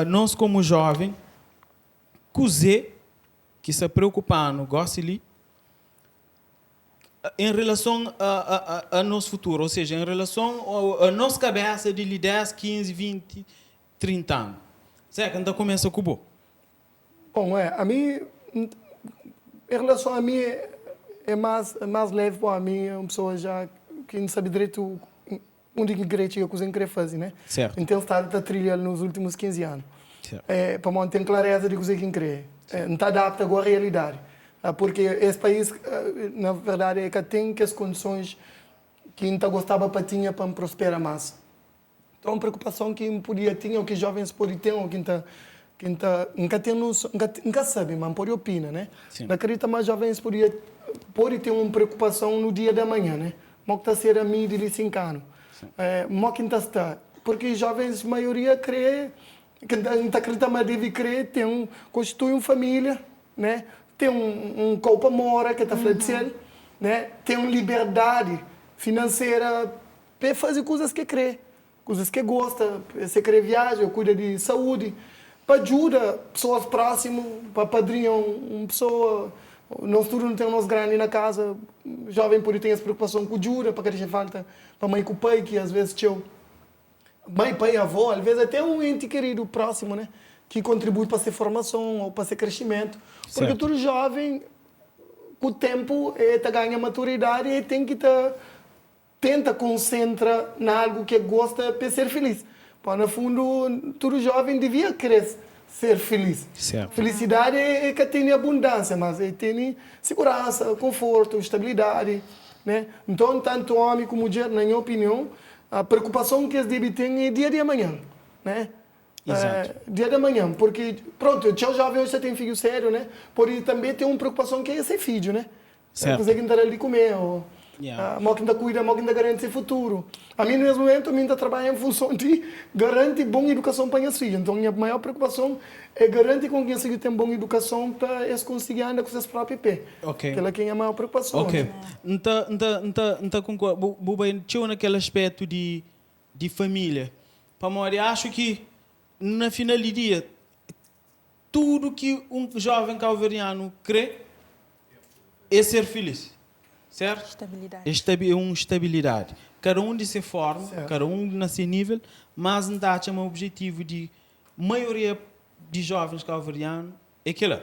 Nos komu jóven, kuzê ki sta preokupa-nu gósi li en relason a nos futuru, ou seja, en relason a nos kabésa di li 10, 15, 20, 30 anu? Zeka, N ta kumesa ku bo. Bom, é, ami, em relação a mim, é mais, é mais leve, bom, ami é uma pessoa já que não sabe direito onde que querer chegar, coisa que querer fazer, né? Certo. Então, está a trilha nos últimos 15 anos. Certo. É, para manter clareza de coisa que querer. É, não está adapta agora à realidade. Ah, porque esse país, ah, na verdade, é que tem que as condições que não gostava para tinha para prosperar mais. Então, uma preocupação que podia ter, ou que jovens podem ter, ou quem tá, nunca tem, nunca, nunca sabe, mas pode opinar, né? Sim. Não acredita mais jovens podia pode ter uma preocupação no dia da manhã, né? Mo que está ser a mim de 5 anos. É, mo que está está, porque jovens maioria crê que não acredita mas deve crer, tem um constitui uma família, né? Tem um copo mora que está uhum. né? Tem uma liberdade financeira para fazer coisas que crê, coisas que gosta, se quer viagem, cuida de saúde, para ajuda pessoas próximas, para padrinho uma pessoa. Nós tudo não temos nós grande na casa, jovem pode ter essa preocupação com ajuda, para que deixa falta para mãe com o pai, que às vezes tio, mãe, pai, avó, às vezes até um ente querido próximo, né? Que contribui para ser formação ou para ser crescimento. Porque Certo. todo jovem, com o tempo, ele tá ganha maturidade e tem que tá, tenta concentra em algo que gosta para ser feliz. Pô, no fundo, todo jovem devia querer ser feliz. Certo. Felicidade é que tem abundância, mas é tem segurança, conforto, estabilidade, né? Então, tanto homem como mulher, na minha opinião, a preocupação que eles devem ter é dia de amanhã, né? Exato. É, dia de amanhã, porque, pronto, o jovem hoje tem filho sério, né? Porém, também tem uma preocupação que é ser filho, né? Certo. Coisa que não ali comer, ou ah, que ainda cuida, que ainda garante seu futuro. A mim, no mesmo momento, a mim está trabalhando em função de garantir boa educação para minhas filhas. Então, a minha maior preocupação é garantir com que minhas filhas tenham boa educação para eles conseguirem andar com seus próprios pés. Aquela que é a maior preocupação. Ok. Então, concordo. Bu bem, tinha naquele aspecto de família. Pamodi, acho que na final do dia, tudo que um jovem cabo-verdiano crê é ser feliz. Certo? Estabilidade. Estabi uma estabilidade. Cada um de se forma, Certo. cada um nesse nível, mas não dá um objetivo de maioria de jovens cabo-verdianos é aquilo.